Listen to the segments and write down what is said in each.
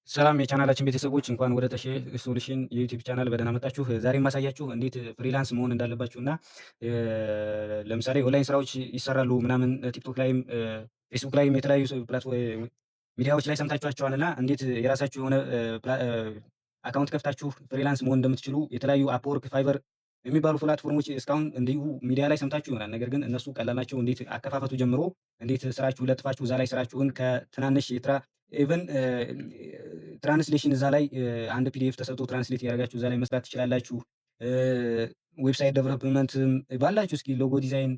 ሰላም የቻናላችን ቤተሰቦች፣ እንኳን ወደ ተሼ ሶሉሽን የ YouTube channel በደህና መጣችሁ። ዛሬ የማሳያችሁ እንዴት freelance መሆን እንዳለባችሁ እና ለምሳሌ ኦንላይን ስራዎች ይሰራሉ ምናምን፣ TikTok ላይም ፌስቡክ ላይም የተለያዩ platform ሚዲያዎች ላይ ሰምታችኋቸዋል እና እንዴት የራሳችሁ የሆነ account ከፍታችሁ freelance መሆን እንደምትችሉ የተለያዩ Upwork፣ Fiverr የሚባሉ platform ኦች እስካሁን እንዲሁ ሚዲያ ላይ ሰምታችሁ ይሆናል። ነገር ግን እነሱ ቀላል ናቸው። እንዴት አከፋፈቱ ጀምሮ እንዴት ስራችሁ ለጥፋችሁ እዛ ላይ ስራችሁን ከትናንሽ የትራ even translation እዛ ላይ አንድ PDF ተሰጥቶ translate እያደረጋችሁ እዛ ላይ መስራት ትችላላችሁ። Website development ባላችሁ እስኪ logo design፣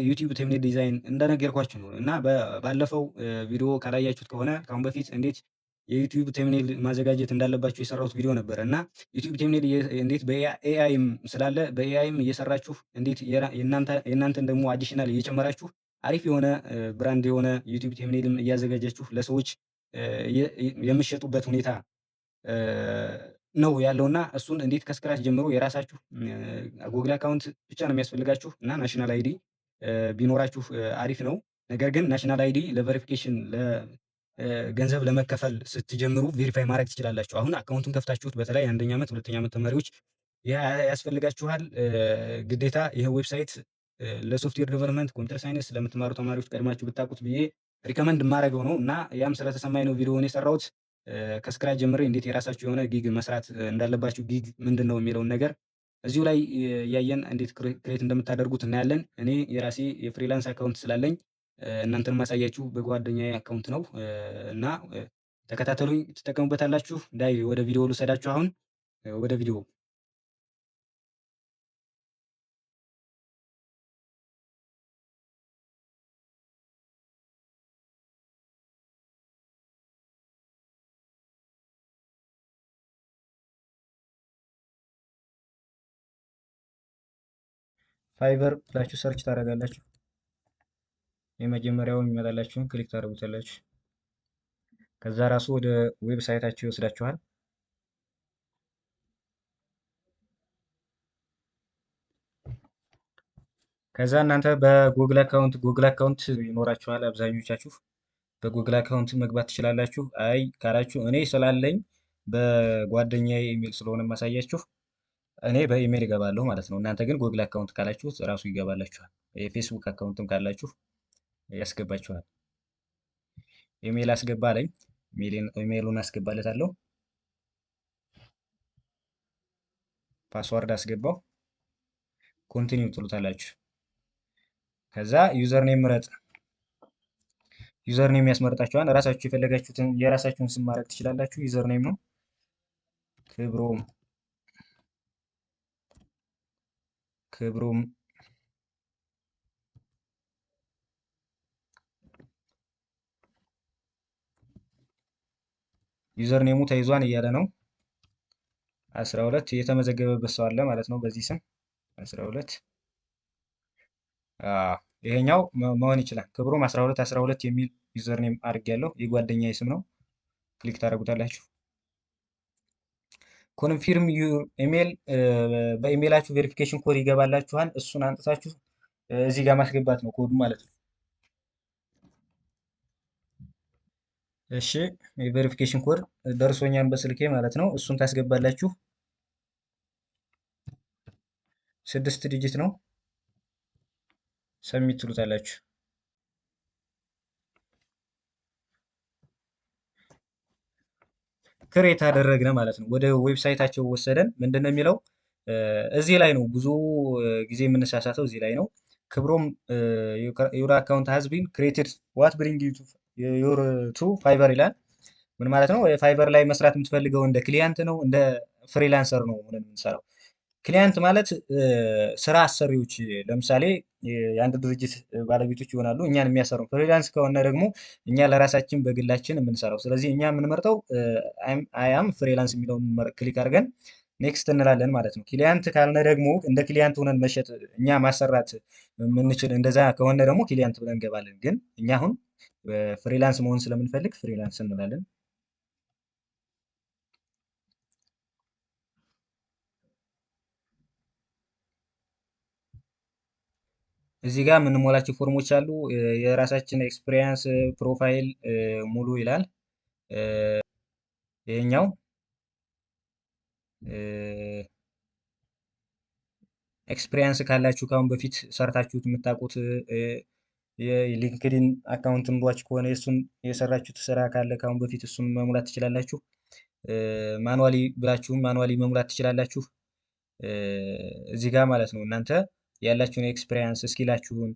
YouTube thumbnail design እንደነገርኳችሁ ነው። እና ባለፈው ቪዲዮ ካላያችሁት ከሆነ ከአሁን በፊት እንዴት የ YouTube thumbnail ማዘጋጀት እንዳለባችሁ የሰራሁት ቪዲዮ ነበረ። እና YouTube thumbnail እንዴት በ AI ም ስላለ በ AI ም እየሰራችሁ እንዴት የእናንተን ደግሞ additional እየጨመራችሁ አሪፍ የሆነ brand የሆነ YouTube thumbnail ም እያዘጋጃችሁ ለሰዎች የምትሸጡበት ሁኔታ ነው ያለውና እሱን እንዴት ከ scratch ጀምሮ የራሳችሁ Google account ብቻ ነው የሚያስፈልጋችሁ እና national ID ቢኖራችሁ አሪፍ ነው። ነገር ግን national ID ለ verification፣ ገንዘብ ለመከፈል ስትጀምሩ verify ማድረግ ትችላላችሁ። አሁን account ኡን ከፍታችሁት በተለይ አንደኛ ዓመት ሁለተኛ ዓመት ተማሪዎች ያስፈልጋችኋል ግዴታ። ይህ website ለ software development፣ computer science ለምትማሩ ተማሪዎች ቀድማችሁ ብታውቁት ብዬ recommend የማደርገው ነው እና ያም ስለተሰማኝ ነው ቪዲዮውን የሰራሁት። ከ scratch ጀምሬ እንዴት የራሳችሁ የሆነ gig መስራት እንዳለባችሁ፣ gig ምንድን ነው የሚለውን ነገር እዚሁ ላይ እያየን እንዴት create እንደምታደርጉት እናያለን። እኔ የራሴ የ freelance account ስላለኝ እናንተን ማሳያችሁ በጓደኛዬ account ነው እና ተከታተሉኝ፣ ትጠቀሙበታላችሁ። ዳይ ወደ ቪዲዮ ልውሰዳችሁ። አሁን ወደ ቪዲዮ። Fiverr ብላችሁ search ታደርጋላችሁ። የመጀመሪያውን የሚመጣላችሁን click ታደርጉታላችሁ። ከዛ ራሱ ወደ website ኣቸው ይወስዳችኋል። ከዛ እናንተ በ Google account፣ Google account ይኖራችኋል። አብዛኞቻችሁ በ Google account መግባት ትችላላችሁ። አይ ካላችሁ እኔ ስላለኝ በጓደኛዬ ኢሜል ስለሆነ የማሳያችሁ እኔ በኢሜል እገባለሁ ማለት ነው። እናንተ ግን Google account ካላችሁ ራሱ ይገባላችኋል። የ Facebook account ም ካላችሁ ያስገባችኋል። ኢሜል አስገባ አለኝ። ኢሜሉን አስገባለታለሁ። Password አስገባው። Continue ትሉታላችሁ። ከዛ username ምረጥ። Username ያስመርጣችኋል። ራሳችሁ የፈለጋችሁትን የራሳችሁን ስም ማድረግ ትችላላችሁ። Username ነው ክብሮም፣ ክብሮም። Username ኡ ተይዟን እያለ ነው። 12 የተመዘገበበት ሰው አለ ማለት ነው በዚህ ስም 12። ይሄኛው መሆን ይችላል። ክብሮም 12 12 የሚል username አድርጌያለሁ። የጓደኛዬ ስም ነው። Click ታደርጉታላችሁ። Confirm your email፣ በኢሜይላችሁ verification code ይገባላችኋል። እሱን አምጥታችሁ እዚህ ጋር ማስገባት ነው ኮዱ ማለት ነው። እሺ የ verification code ደርሶኛል በስልኬ ማለት ነው። እሱን ታስገባላችሁ። 6 digit ነው። Submit ትሉታላችሁ። Create አደረግነ ማለት ነው። ወደ website ኣቸው ወሰደን። ምንድን ነው የሚለው? እዚህ ላይ ነው ብዙ ጊዜ የምንሳሳተው፣ እዚህ ላይ ነው። ክብሮም your account has been created, what bring you to Fiverr ይላል። ምን ማለት ነው? Fiverr ላይ መስራት የምትፈልገው እንደ client ነው እንደ freelancer ነው ሆነን የምንሰራው? Client ማለት ስራ አሰሪዎች፣ ለምሳሌ የአንድ ድርጅት ባለቤቶች ይሆናሉ እኛን የሚያሰሩ። Freelance ከሆነ ደግሞ እኛ ለራሳችን በግላችን የምንሰራው። ስለዚህ እኛ የምንመርጠው I am freelance የሚለውን click አድርገን next እንላለን ማለት ነው። Client ካልነ ደግሞ እንደ client ሆነን መሸጥ፣ እኛ ማሰራት የምንችል እንደዛ ከሆነ ደግሞ client ብለን እንገባለን። ግን እኛ አሁን freelance መሆን ስለምንፈልግ freelance እንላለን። እዚህ ጋር የምንሞላቸው ፎርሞች አሉ። የራሳችን experience፣ profile ሙሉ ይላል። ይሄኛው experience ካላችሁ ከአሁን በፊት ሰርታችሁት የምታውቁት የ LinkedIn account ኑሯችሁ ከሆነ የእሱን የሰራችሁት ስራ ካለ ከአሁን በፊት እሱን መሙላት ትችላላችሁ። Manually ብላችሁም manually መሙላት ትችላላችሁ። እዚህ ጋር ማለት ነው እናንተ ያላችሁን experience skill ኣችሁን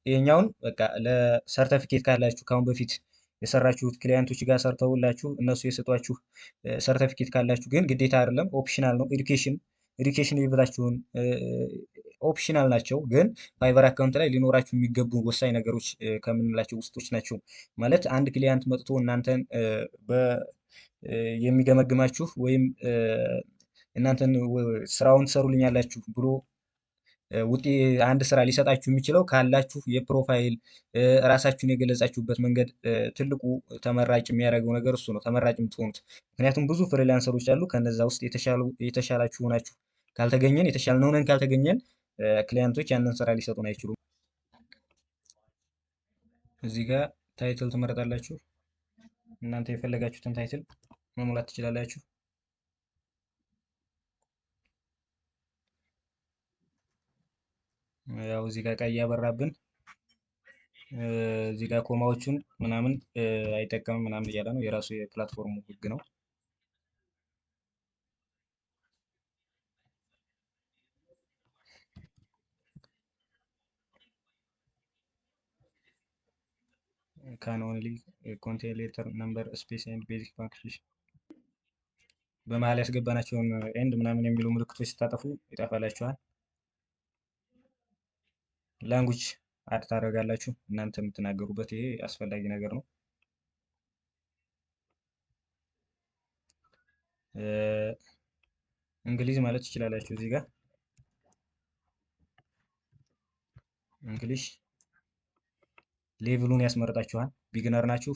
ይሄኛውን በቃ ለሰርተፊኬት ካላችሁ ከአሁን በፊት የሰራችሁት client ኦች ጋር ሰርተውላችሁ እነሱ የሰጧችሁ ሰርተፊኬት ካላችሁ ግን ግዴታ አይደለም፣ optional ነው። Education level ኣችሁን optional ናቸው፣ ግን Fiverr account ላይ ሊኖራችሁ የሚገቡ ወሳኝ ነገሮች ከምንላቸው ውስጦች ናቸው። ማለት አንድ client መጥቶ እናንተን የሚገመግማችሁ ወይም እናንተን ስራውን ትሰሩልኛላችሁ ብሎ ውጤ አንድ ስራ ሊሰጣችሁ የሚችለው ካላችሁ የ profile ራሳችሁን የገለጻችሁበት መንገድ ትልቁ ተመራጭ የሚያደርገው ነገር እሱ ነው። ተመራጭ የምትሆኑት ምክንያቱም ብዙ freelancer ኦች አሉ። ከነዛ ውስጥ የተሻላችሁ ሆናችሁ ካልተገኘን የተሻልነው ሆነን ካልተገኘን client ኦች ያንን ስራ ሊሰጡን አይችሉም። እዚህ ጋር title ትመረጣላችሁ። እናንተ የፈለጋችሁትን title መሙላት ትችላላችሁ። ያው እዚህ ጋር ቀይ ያበራብን እዚህ ጋር comma ዎቹን ምናምን አይጠቀምም ምናምን እያለ ነው። የራሱ የ platform ኡ ህግ ነው። Can only contain letter number space and basic punctuation በመሀል ያስገባናቸውን and ምናምን የሚሉ ምልክቶች ስታጠፉ ይጠፋላችኋል። Language add ታደርጋላችሁ እናንተ የምትናገሩበት ይሄ አስፈላጊ ነገር ነው። እንግሊዝ ማለት ትችላላችሁ። እዚህ ጋር English level ኡን ያስመርጣችኋል። Beginner ናችሁ፣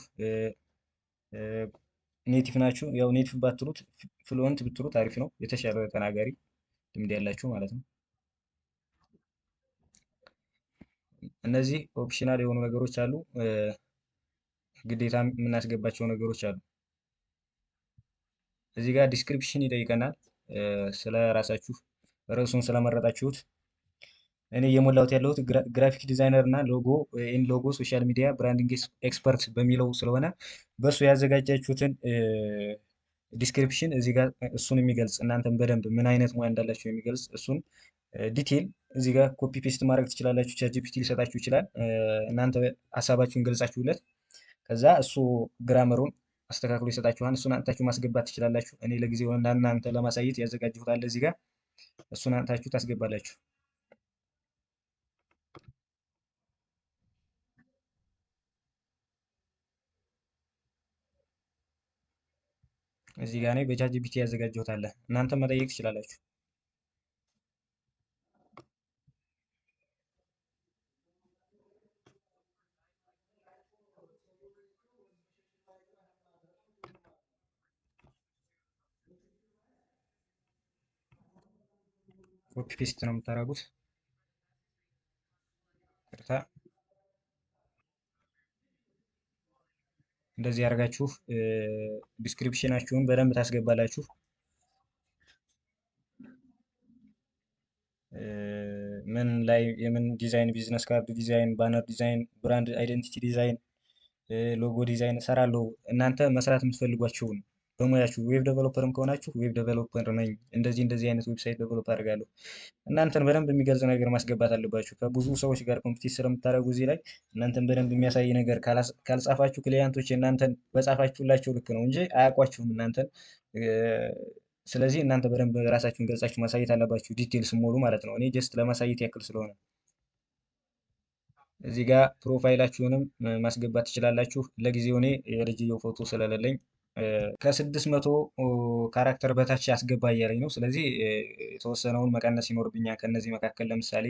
native ናችሁ። ያው native ባትሉት fluent ብትሉት አሪፍ ነው። የተሻለ ተናጋሪ ልምድ ያላችሁ ማለት ነው። እነዚህ optional የሆኑ ነገሮች አሉ፣ ግዴታ የምናስገባቸው ነገሮች አሉ። እዚህ ጋር description ይጠይቀናል። ስለ ራሳችሁ ርዕሱን ስለመረጣችሁት። እኔ እየሞላሁት ያለሁት graphic designer እና logo in logo social media branding expert በሚለው ስለሆነ በእሱ ያዘጋጃችሁትን description እዚህ ጋር እሱን የሚገልጽ እናንተን በደንብ ምን አይነት ሙያ እንዳላችሁ የሚገልጽ እሱን detail እዚህ ጋር copy paste ማድረግ ትችላላችሁ። ChatGPT ሊሰጣችሁ ይችላል። እናንተ ሀሳባችሁን ገልጻችሁለት ከዛ እሱ grammar ኡን አስተካክሎ ይሰጣችኋል። እሱን አንታችሁ ማስገባት ትችላላችሁ። እኔ ለጊዜው እናንተ ለማሳየት ያዘጋጀሁት አለ እዚህ ጋር እሱን አንታችሁ ታስገባላችሁ። እዚህ ጋር እኔ በ ChatGPT ያዘጋጀሁት አለ። እናንተ መጠየቅ ትችላላችሁ። Copy paste ነው የምታደርጉት። ይቅርታ እንደዚህ ያደርጋችሁ description ኣችሁን በደንብ ታስገባላችሁ። ምን ላይ የምን design፣ business card design፣ banner design፣ brand identity design፣ logo design እሰራለሁ። እናንተ መስራት የምትፈልጓቸውን በሙያችሁ web developer ም ከሆናችሁ web developer ነኝ፣ እንደዚህ እንደዚህ አይነት website develop አድርጋለሁ። እናንተን በደንብ የሚገልጽ ነገር ማስገባት አለባችሁ። ከብዙ ሰዎች ጋር compete ስለምታደርጉ እዚህ ላይ እናንተን በደንብ የሚያሳይ ነገር ካልጻፋችሁ client ኦች እናንተን በጻፋችሁላቸው ልክ ነው እንጂ አያውቋችሁም እናንተን። ስለዚህ እናንተ በደንብ ራሳችሁን ገልጻችሁ ማሳየት አለባችሁ፣ detail ስሞሉ ማለት ነው። እኔ just ለማሳየት ያክል ስለሆነ እዚህ ጋር profile ኣችሁንም ማስገባት ትችላላችሁ። ለጊዜው እኔ የልጅየው ፎቶ ስለሌለኝ ከ600 character በታች ያስገባ እያለኝ ነው። ስለዚህ የተወሰነውን መቀነስ ይኖርብኛል። ከነዚህ መካከል ለምሳሌ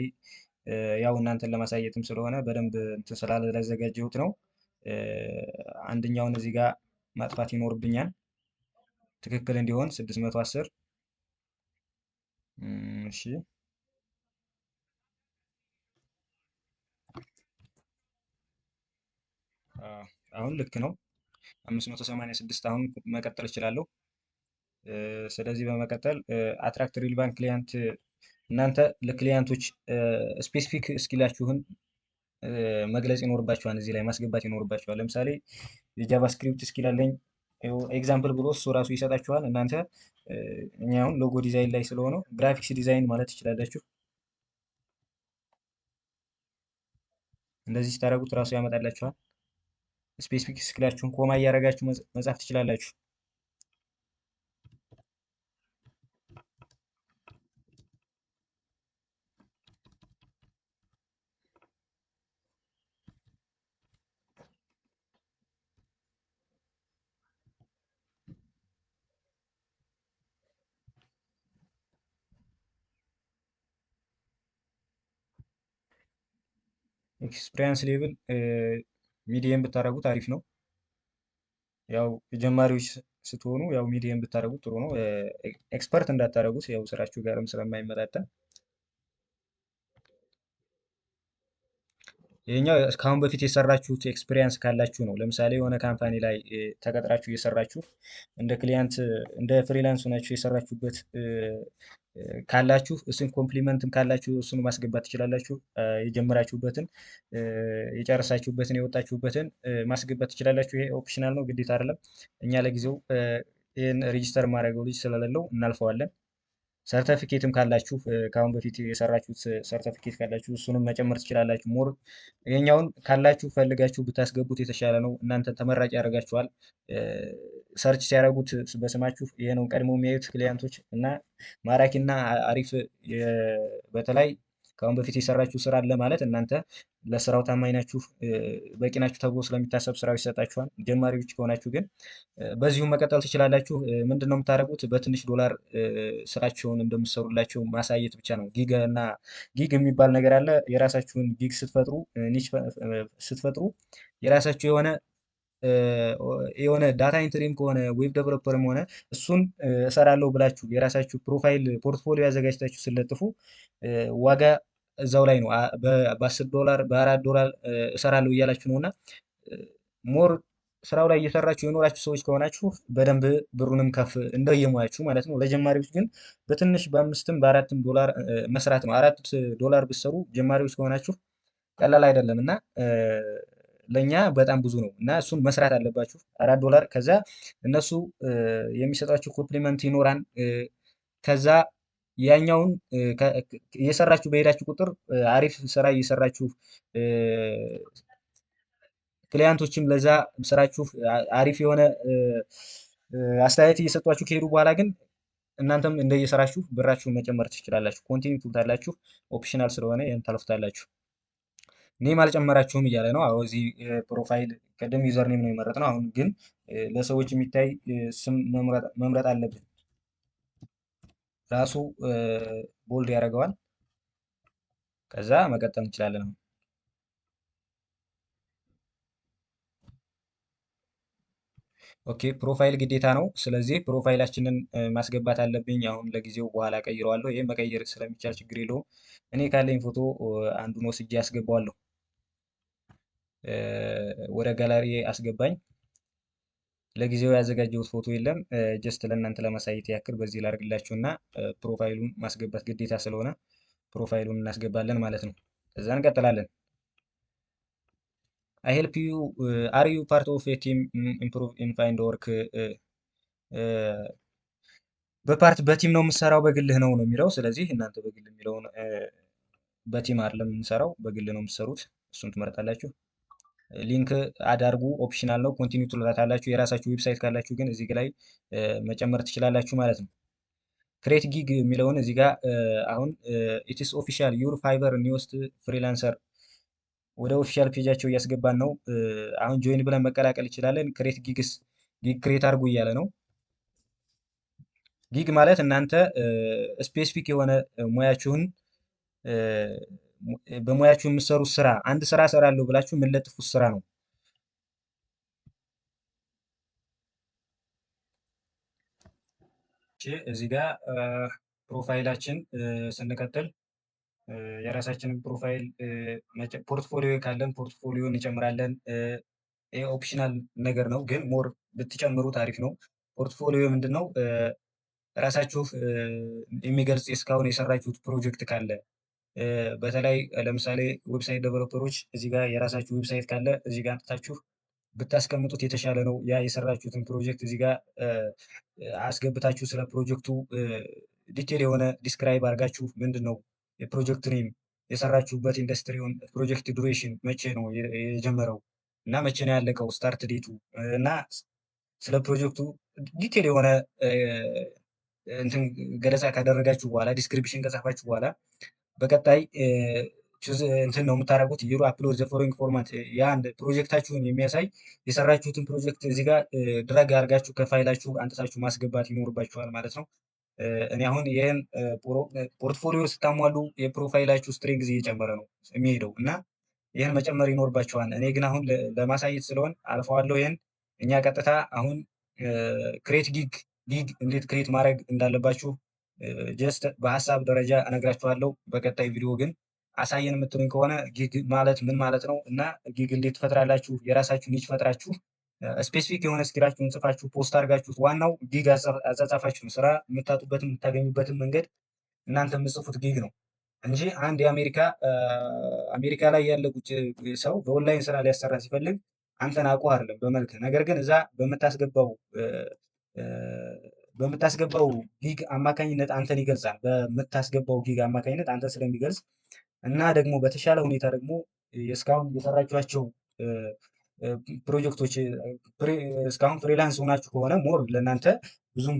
ያው እናንተን ለማሳየትም ስለሆነ በደንብ እንትን ስላላዘጋጀሁት ነው። አንደኛውን እዚህ ጋር ማጥፋት ይኖርብኛል ትክክል እንዲሆን 610። እሺ አሁን ልክ ነው። 586 አሁን መቀጠል እችላለሁ። ስለዚህ በመቀጠል attract relevant client እናንተ ለ client ኦች specific skill ኣችሁን መግለጽ ይኖርባችኋል። እዚህ ላይ ማስገባት ይኖርባችኋል። ለምሳሌ የ JavaScript skill አለኝ example ብሎ እሱ ራሱ ይሰጣችኋል። እናንተ እኛ አሁን logo design ላይ ስለሆነው graphics design ማለት ትችላላችሁ። እንደዚህ ስታደርጉት ራሱ ያመጣላችኋል። specific skill ኣችሁን comma እያደረጋችሁ መጻፍ ትችላላችሁ። Experience level medium ብታደርጉት አሪፍ ነው። ያው ጀማሪዎች ስትሆኑ ያው medium ብታደርጉት ጥሩ ነው። Expert እንዳታደርጉት ያው ስራችሁ ጋርም ስለማይመጣጠን። ይሄኛው እስካሁን በፊት የሰራችሁት experience ካላችሁ ነው። ለምሳሌ የሆነ company ላይ ተቀጥራችሁ እየሰራችሁ እንደ client እንደ freelance ሆናችሁ የሰራችሁበት ካላችሁ እሱን compliment ም ካላችሁ እሱን ማስገባት ትችላላችሁ። የጀመራችሁበትን፣ የጨረሳችሁበትን፣ የወጣችሁበትን ማስገባት ትችላላችሁ። ይሄ optional ነው፣ ግዴታ አይደለም። እኛ ለጊዜው ይህን register ማድረገው ልጅ ስለሌለው እናልፈዋለን። ሰርተፊኬትም ካላችሁ ከአሁን በፊት የሰራችሁት ሰርተፊኬት ካላችሁ እሱንም መጨመር ትችላላችሁ። More ይሄኛውን ካላችሁ ፈልጋችሁ ብታስገቡት የተሻለ ነው። እናንተ ተመራጭ ያደርጋችኋል። Search ሲያደርጉት በስማችሁ ይሄ ነው ቀድሞ የሚያዩት client ኦች እና ማራኪና አሪፍ በተለይ ከአሁን በፊት የሰራችሁ ስራ አለ ማለት እናንተ ለስራው ታማኝ ናችሁ፣ በቂ ናችሁ ተብሎ ስለሚታሰብ ስራው ይሰጣችኋል። ጀማሪዎች ከሆናችሁ ግን በዚሁ መቀጠል ትችላላችሁ። ምንድን ነው የምታደርጉት? በትንሽ ዶላር ስራቸውን እንደምትሰሩላቸው ማሳየት ብቻ ነው። Gig እና gig የሚባል ነገር አለ። የራሳችሁን gig ስትፈጥሩ፣ niche ስትፈጥሩ የራሳችሁ የሆነ data entry ም ከሆነ web developer ም ሆነ እሱን እሰራለሁ ብላችሁ የራሳችሁ profile portfolio ያዘጋጅታችሁ ስትለጥፉ ዋጋ እዛው ላይ ነው። በ10 ዶላር በ4 ዶላር እሰራለሁ እያላችሁ ነው እና more ስራው ላይ እየሰራችሁ የኖራችሁ ሰዎች ከሆናችሁ በደንብ ብሩንም ከፍ እንደየሙያችሁ ማለት ነው። ለጀማሪዎች ግን በትንሽ በ5ም በ4ም ዶላር መስራት ነው። 4 ዶላር ብትሰሩ ጀማሪዎች ከሆናችሁ ቀላል አይደለም እና ለእኛ በጣም ብዙ ነው እና እሱን መስራት አለባችሁ። 4 ዶላር ከዛ እነሱ የሚሰጧችሁ compliment ይኖራል። ከዛ ያኛውን እየሰራችሁ በሄዳችሁ ቁጥር አሪፍ ስራ እየሰራችሁ client ኦችም ለዛ ስራችሁ አሪፍ የሆነ አስተያየት እየሰጧችሁ ከሄዱ በኋላ ግን እናንተም እንደየስራችሁ ብራችሁን መጨመር ትችላላችሁ። Continue ትሉታላችሁ። Optional ስለሆነ ይህን ታልፉታላችሁ። Name አልጨመራችሁም እያለ ነው። አዎ እዚህ profile ቅድም username ነው የመረጥነው። አሁን ግን ለሰዎች የሚታይ ስም መምረጥ አለብን። ራሱ bold ያደርገዋል። ከዛ መቀጠል እንችላለን። Okay profile ግዴታ ነው። ስለዚህ profile ኣችንን ማስገባት አለብኝ። አሁን ለጊዜው በኋላ ቀይረዋለሁ። ይህም መቀየር ስለሚቻል ችግር የለውም። እኔ ካለኝ ፎቶ አንዱን ወስጄ አስገባዋለሁ። ወደ ጋላሪ አስገባኝ። ለጊዜው ያዘጋጀሁት ፎቶ የለም። Just ለእናንተ ለማሳየት ያክል በዚህ ላድርግላችሁ እና profile ኡን ማስገባት ግዴታ ስለሆነ profile ኡን እናስገባለን ማለት ነው። ከዛ እንቀጥላለን። I help you are you part of a team improve in find work በ part በ team ነው የምሰራው በግልህ ነው ነው የሚለው። ስለዚህ እናንተ በግል የሚለውን በ team አይደለም የምንሰራው በግል ነው የምትሰሩት። እሱን ትመርጣላችሁ። Link አዳርጉ optional ነው። Continue ትሉታላችሁ። የራሳችሁ website ካላችሁ ግን እዚህ ላይ መጨመር ትችላላችሁ ማለት ነው። Create gig የሚለውን እዚህ ጋር አሁን it's official your Fiverr newest freelancer ወደ official page ኣቸው እያስገባን ነው። አሁን join ብለን መቀላቀል ይችላለን። Create gigs gig create አድርጉ እያለ ነው። Gig ማለት እናንተ specific የሆነ ሙያችሁን በሙያችሁ የምትሰሩት ስራ አንድ ስራ እሰራለሁ ብላችሁ የምንለጥፉት ስራ ነው። እዚህ ጋር profile ኣችን ስንቀጥል የራሳችንን profile portfolio ካለን portfolio እንጨምራለን። ይሄ optional ነገር ነው፣ ግን more ብትጨምሩት አሪፍ ነው። Portfolio ምንድን ነው? ራሳችሁ የሚገልጽ እስካሁን የሰራችሁት ፕሮጀክት ካለ፣ በተለይ ለምሳሌ website developer ኦች እዚህ ጋር የራሳችሁ website ካለ እዚህ ጋር አምጥታችሁ ብታስቀምጡት የተሻለ ነው። ያ የሰራችሁትን ፕሮጀክት እዚህ ጋር አስገብታችሁ ስለ ፕሮጀክቱ detail የሆነ describe አድርጋችሁ፣ ምንድን ነው የፕሮጀክት name፣ የሰራችሁበት ኢንዱስትሪውን፣ project duration፣ መቼ ነው የጀመረው እና መቼ ነው ያለቀው፣ start date ኡ እና ስለ ፕሮጀክቱ detail የሆነ እንትን ገለጻ ካደረጋችሁ በኋላ፣ description ከጻፋችሁ በኋላ በቀጣይ እንትን ነው የምታደርጉት፣ you upload the following format። የአንድ ፕሮጀክታችሁን የሚያሳይ የሰራችሁትን ፕሮጀክት እዚህ ጋር drag አድርጋችሁ ከፋይላችሁ አንጥታችሁ ማስገባት ይኖርባችኋል ማለት ነው። እኔ አሁን ይህን portfolio ስታሟሉ የ profile ኣችሁ strength እየጨመረ ነው የሚሄደው እና ይህን መጨመር ይኖርባችኋል። እኔ ግን አሁን ለማሳየት ስለሆን አልፈዋለሁ። ይህን እኛ ቀጥታ አሁን create gig እንዴት create ማድረግ እንዳለባችሁ just በሀሳብ ደረጃ እነግራችኋለሁ። በቀጣይ ቪዲዮ ግን አሳየን የምትሉኝ ከሆነ gig ማለት ምን ማለት ነው እና gig እንዴት ትፈጥራላችሁ፣ የራሳችሁ niche ፈጥራችሁ specific የሆነ skill ኣችሁን ጽፋችሁ post አድርጋችሁት፣ ዋናው gig አጻጻፋችሁ ስራ የምታጡበትም የምታገኙበትን መንገድ እናንተ የምጽፉት gig ነው እንጂ አንድ የአሜሪካ አሜሪካ ላይ ያለ ቁጭ ሰው በኦንላይን ስራ ሊያሰራ ሲፈልግ አንተን አውቆ አይደለም በመልክ፣ ነገር ግን እዛ በምታስገባው gig አማካኝነት አንተን ይገልጻል። በምታስገባው gig አማካኝነት አንተን ስለሚገልጽ እና ደግሞ በተሻለ ሁኔታ ደግሞ እስካሁን የሰራችኋቸው ፕሮጀክቶች፣ እስካሁን freelance ሆናችሁ ከሆነ more ለእናንተ ብዙም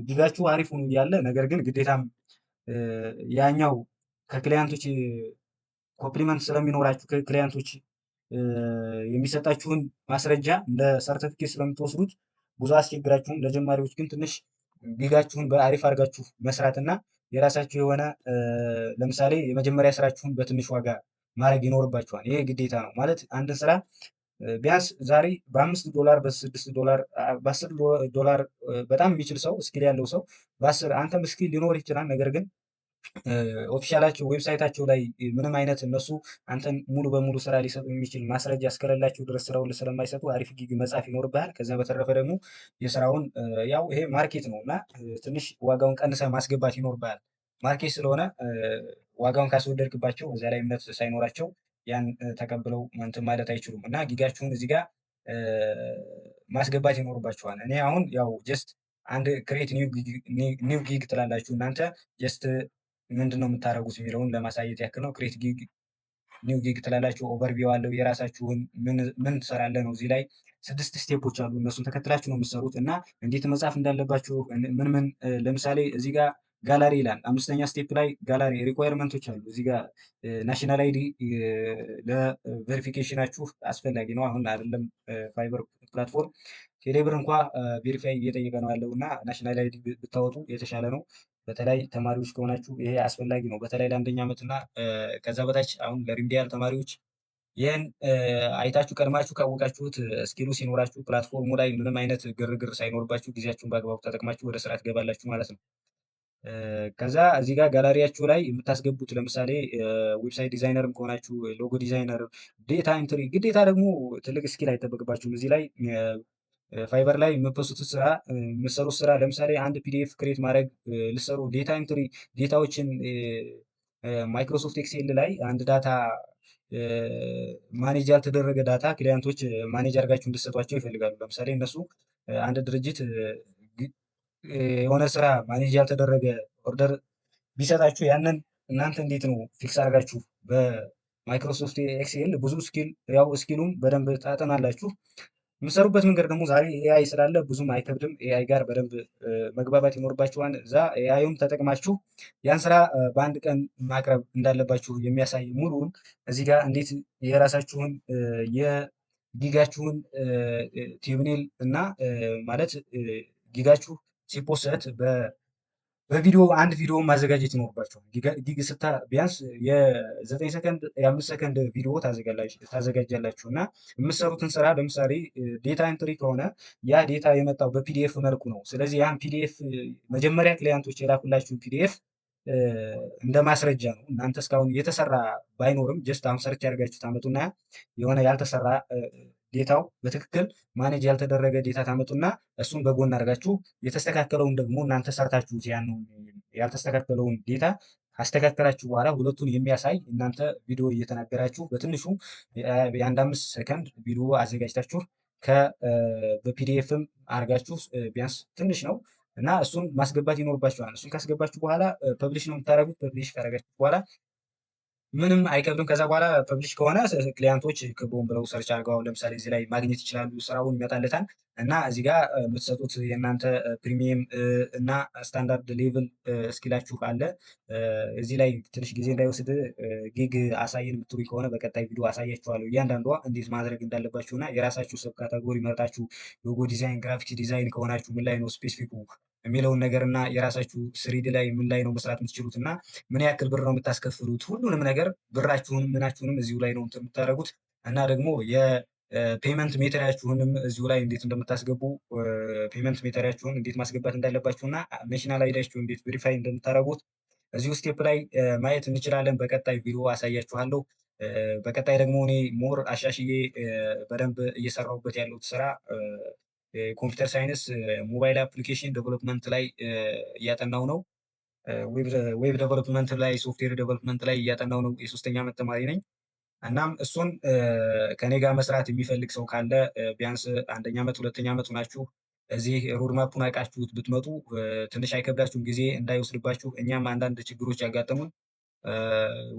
gig ኣችሁ አሪፍ ሆኖ እያለ ነገር ግን ግዴታም ያኛው ከ client ኦች compliment ስለሚኖራችሁ፣ ከ client ኦች የሚሰጣችሁን ማስረጃ እንደ ሰርተፊኬት ስለምትወስዱት ብዙ አስቸግራችሁም። ለጀማሪዎች ግን ትንሽ gig ኣችሁን በአሪፍ አድርጋችሁ መስራት እና የራሳችሁ የሆነ ለምሳሌ የመጀመሪያ ስራችሁን በትንሽ ዋጋ ማድረግ ይኖርባችኋል። ይሄ ግዴታ ነው። ማለት አንድን ስራ ቢያንስ ዛሬ በ5 ዶላር፣ በ6 ዶላር፣ በ10 ዶላር በጣም የሚችል ሰው፣ skill ያለው ሰው በ10፣ አንተም skill ሊኖር ይችላል። ነገር ግን official ኣቸው website ኣቸው ላይ ምንም አይነት እነሱ አንተን ሙሉ በሙሉ ስራ ሊሰጡ የሚችል ማስረጃ እስከሌላቸው ድረስ ስራውን ስለማይሰጡ አሪፍ gig መጻፍ ይኖርብሃል። ከዛ በተረፈ ደግሞ የስራውን ያው ይሄ market ነው እና ትንሽ ዋጋውን ቀንሰህ ማስገባት ይኖርብሃል። Market ስለሆነ ዋጋውን ካስወደድክባቸው እዚያ ላይ እምነት ሳይኖራቸው ያን ተቀብለው እንትን ማለት አይችሉም እና gig ኣችሁን እዚህ ጋር ማስገባት ይኖርባችኋል። እኔ አሁን ያው just አንድ create new gig ትላላችሁ፣ እናንተ just ምንድን ነው የምታደርጉት የሚለውን ለማሳየት ያክል ነው። Create gig new gig ትላላችሁ። Overview አለው፣ የራሳችሁን ምን ትሰራለህ ነው። እዚህ ላይ ስድስት step ኦች አሉ። እነሱን ተከትላችሁ ነው የምትሰሩት እና እንዴት መጻፍ እንዳለባችሁ ምን ምን፣ ለምሳሌ እዚህ ጋር ጋላሪ ይላል። አምስተኛ step ላይ gallery requirement ኦች አሉ። እዚህ ጋር national ID ለ verification ኣችሁ አስፈላጊ ነው። አሁን አይደለም Fiverr platform ቴሌብር እንኳ verify እየጠየቀ ነው ያለው እና national ID ብታወጡ የተሻለ ነው። በተለይ ተማሪዎች ከሆናችሁ ይሄ አስፈላጊ ነው። በተለይ ለአንደኛ ዓመት እና ከዛ በታች አሁን ለ remedial ተማሪዎች ይህን አይታችሁ ቀድማችሁ ካወቃችሁት፣ skill ኡ ሲኖራችሁ platform ኡ ላይ ምንም አይነት ግርግር ሳይኖርባችሁ ጊዜያችሁን በአግባቡ ተጠቅማችሁ ወደ ስራ ትገባላችሁ ማለት ነው። ከዛ እዚህ ጋር ጋላሪያችሁ ላይ የምታስገቡት ለምሳሌ website designer ም ከሆናችሁ፣ logo designer፣ data entry፣ ግዴታ ደግሞ ትልቅ skill አይጠበቅባችሁም። እዚህ ላይ Fiverr ላይ የም post ኡት ስራ፣ የምትሰሩት ስራ ለምሳሌ አንድ PDF create ማድረግ ልሰሩ፣ data entry፣ data ዎችን Microsoft Excel ላይ አንድ data manage ያልተደረገ data client ኦች manage አድርጋችሁ እንድትሰጧቸው ይፈልጋሉ። ለምሳሌ እነሱ አንድ ድርጅት የሆነ ስራ manage ያልተደረገ order ቢሰጣችሁ ያንን እናንተ እንዴት ነው fix አድርጋችሁ በ Microsoft Excel፣ ብዙ skill ያው skill ኡን በደንብ ታጠናላችሁ። የምሰሩበት መንገድ ደግሞ ዛሬ AI ስላለ ብዙም አይከብድም። AI ጋር በደንብ መግባባት ይኖርባችኋል። እዛ AI ዩም ተጠቅማችሁ ያን ስራ በአንድ ቀን ማቅረብ እንዳለባችሁ የሚያሳይ ሙሉውን እዚህ ጋር እንዴት የራሳችሁን የ gig ኣችሁን thumbnail እና ማለት gig ኣችሁ ሲ post በቪዲዮ አንድ ቪዲዮ ማዘጋጀት ይኖርባቸዋል። Gig ስታ ቢያንስ የ9 ሰከንድ፣ የ5 ሰከንድ ቪዲዮ ታዘጋጃላችሁ እና የምትሰሩትን ስራ ለምሳሌ data entry ከሆነ ያ data የመጣው በ PDF መልኩ ነው። ስለዚህ ያን PDF መጀመሪያ client ኦች የላኩላችሁን PDF እንደ ማስረጃ ነው። እናንተ እስካሁን የተሰራ ባይኖርም just አሁን search ያደርጋችሁ ታመጡና የሆነ ያልተሰራ Data ው በትክክል manage ያልተደረገ data ታመጡና እሱን በጎን አድርጋችሁ የተስተካከለውን ደግሞ እናንተ ሰርታችሁት ያን ያልተስተካከለውን data ካስተካከላችሁ በኋላ ሁለቱን የሚያሳይ እናንተ ቪዲዮ እየተናገራችሁ በትንሹ የአንድ 5 ሰከንድ ቪዲዮ አዘጋጅታችሁ በ PDF ም አድርጋችሁ ቢያንስ ትንሽ ነው እና እሱን ማስገባት ይኖርባችኋል። እሱን ካስገባችሁ በኋላ publish ነው የምታደርጉት። Publish ካደረጋችሁ በኋላ ምንም አይከብድም። ከዛ በኋላ publish ከሆነ client ኦች ክብሮም ብለው search አድርገው ለምሳሌ እዚህ ላይ ማግኘት ይችላሉ። ስራውን ይመጣለታል እና እዚህ ጋር የምትሰጡት የእናንተ premium እና standard level skill ኣችሁ አለ። እዚህ ላይ ትንሽ ጊዜ እንዳይወስድ gig አሳይን የምትሉኝ ከሆነ በቀጣይ ቪዲዮ አሳያችኋለሁ። እያንዳንዷ እንዴት ማድረግ እንዳለባችሁ እና የራሳችሁ sub category መርጣችሁ logo design፣ graphics design ከሆናችሁ ምን ላይ ነው specific ኡ የሚለውን ነገር እና የራሳችሁ 3D ላይ ምን ላይ ነው መስራት የምትችሉት እና ምን ያክል ብር ነው የምታስከፍሉት፣ ሁሉንም ነገር ብራችሁንም ምናችሁንም እዚሁ ላይ ነው የምታደርጉት እና ደግሞ የ payment method ኣችሁንም እዚሁ ላይ እንዴት እንደምታስገቡ፣ payment method ኣችሁን እንዴት ማስገባት እንዳለባችሁ እና national ID ያችሁ እንዴት verify እንደምታደርጉት እዚሁ step ላይ ማየት እንችላለን። በቀጣይ ቪዲዮ አሳያችኋለሁ። በቀጣይ ደግሞ እኔ more አሻሽዬ በደንብ እየሰራሁበት ያለሁት ስራ computer science mobile application development ላይ እያጠናው ነው። Web development ላይ፣ software development ላይ እያጠናው ነው። የሶስተኛ ዓመት ተማሪ ነኝ። እናም እሱን ከኔ ጋር መስራት የሚፈልግ ሰው ካለ ቢያንስ አንደኛ ዓመት ሁለተኛ ዓመት ሆናችሁ እዚህ roadmap ኡን አውቃችሁት ብትመጡ ትንሽ አይከብዳችሁም፣ ጊዜ እንዳይወስድባችሁ። እኛም አንዳንድ ችግሮች ያጋጠሙን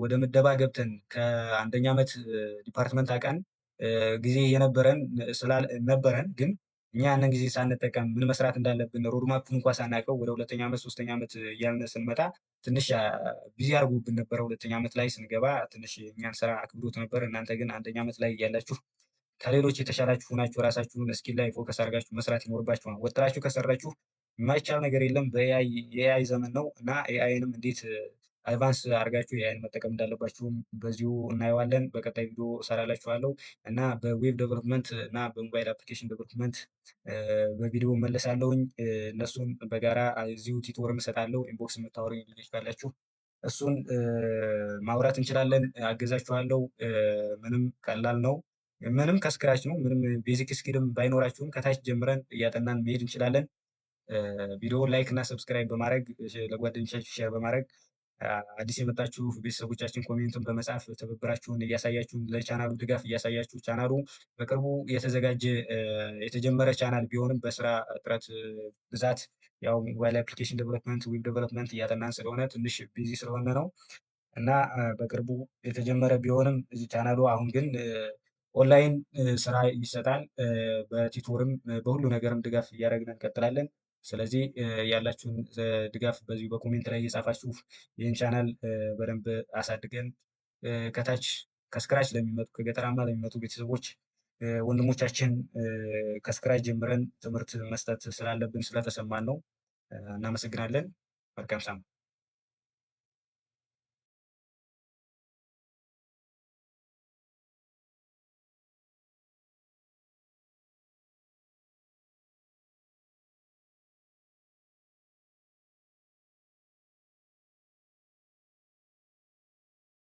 ወደ ምደባ ገብተን ከአንደኛ ዓመት department አውቀን ጊዜ የነበረን ነበረን፣ ግን እኛ ያንን ጊዜ ሳንጠቀም ምን መስራት እንዳለብን roadmap ኡን እንኳ ሳናውቀው ወደ ሁለተኛ ዓመት ሶስተኛ ዓመት እያልን ስንመጣ ትንሽ busy አድርጎብን ነበረ። ሁለተኛ ዓመት ላይ ስንገባ ትንሽ እኛን ስራ አክብዶት ነበር። እናንተ ግን አንደኛ ዓመት ላይ እያላችሁ ከሌሎች የተሻላችሁ ሆናችሁ ራሳችሁን skill ላይ focus አድርጋችሁ መስራት ይኖርባችኋል። ወጥራችሁ ከሰራችሁ የማይቻል ነገር የለም። በ AI የ AI ዘመን ነው እና AI ንም እንዴት advance አድርጋችሁ AI ን መጠቀም እንዳለባችሁም በዚሁ እናየዋለን። በቀጣይ ቪዲዮ እሰራላችኋለሁ እና በ web development እና በ mobile application development በቪዲዮ መለሳለሁኝ። እነሱን በጋራ እዚሁ tutor ም እሰጣለሁ። Inbox የምታወሩኝ ልጆች ካላችሁ እሱን ማውራት እንችላለን። አገዛችኋለሁ። ምንም ቀላል ነው። ምንም ከ scratch ነው። ምንም basic skill ም ባይኖራችሁም ከታች ጀምረን እያጠናን መሄድ እንችላለን። ቪዲዮ like እና subscribe በማድረግ፣ ለጓደኞቻችሁ share በማድረግ፣ አዲስ የመጣችሁ ቤተሰቦቻችን comment ኡን በመጻፍ ትብብራችሁን እያሳያችሁ፣ ለቻናሉ ድጋፍ እያሳያችሁ፣ ቻናሉ በቅርቡ የተዘጋጀ የተጀመረ ቻናል ቢሆንም በስራ እጥረት ብዛት ያው mobile application development፣ web development እያጠናን ስለሆነ ትንሽ busy ስለሆነ ነው እና በቅርቡ የተጀመረ ቢሆንም ቻናሉ አሁን ግን ኦንላይን ስራ ይሰጣል። በ tutor ም በሁሉ ነገርም ድጋፍ እያደረግን እንቀጥላለን። ስለዚህ ያላችሁን ድጋፍ በዚሁ በ comment ላይ እየጻፋችሁ ይህን ቻናል በደንብ አሳድገን ከታች ከ scratch ለሚመጡ፣ ከገጠራማ ለሚመጡ ቤተሰቦች ወንድሞቻችን ከ scratch ጀምረን ትምህርት መስጠት ስላለብን ስለተሰማን ነው። እናመሰግናለን። መልካም ሳምንት።